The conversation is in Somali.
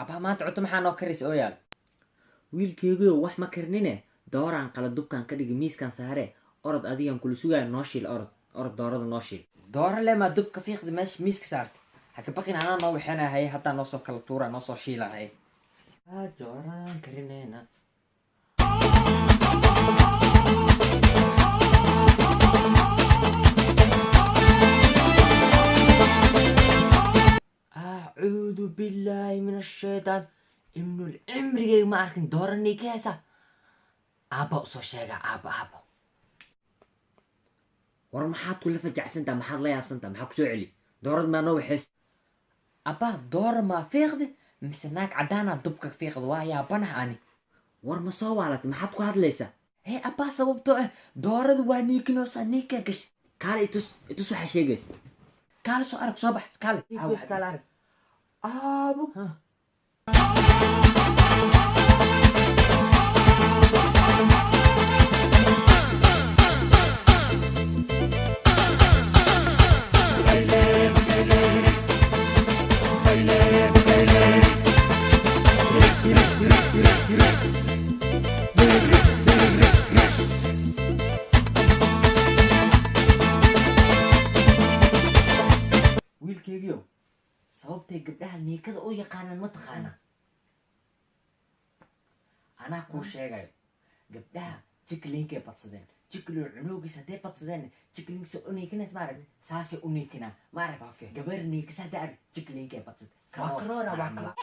Abaa, maanta cunto maxaa noo karis oo yaal? Wiilkeygiyo, wax ma karnine, dooraan qala, dubkaan ka dhigi, miiskaan saare. Orod, adigan kula sugaayo, noo shiil. Orod, orod, doorada noo shiil. Dooro le maa dubka fiiqdi meesha miiska saarta? Ha ka baqin, anaa noo waxeenahay, haddaa noo soo kala tuura, noo soo shiilahay. Dooraan karineyna. Acuudu billaahi min ashaytaan. Ibnul cimrigeyga ma arkin dooranay ka heesa. Aabba usoo sheega, aabba, aabba. War maxaad kula fajacsantaa? Maxaad la yaabsantaa? Maxaa kusoo celi? Doorad maa noo waxeys? Abbaa, doora maa fiiqdi mise naag caddaanaa dubka fiiqda? Waa yaabanaha ani. War ma soo waalatay? Maxaad ku hadlaysaa? Hee abbaa, sababtoo ah doorada waa niikinoosaa, niikaa gash. Kaale itus, itus waxaa sheegaysa. Kaale soo arag, soo bax, kaale, kaale arag, aabo. Wiilkeygiyo, sababtay gabdhaha niikada u yaqaanaan ma taqaanaa? Anaa kuu sheegayo. Gabdhaha jiklinkay badsadeen, jiklin cunoogiis hadday badsadeen, jiklinksa u niikinays, maarag saasay u niikinaa, maarag gabar niikisa hadday arag jiklinkay badsad. Waa karoora, waa.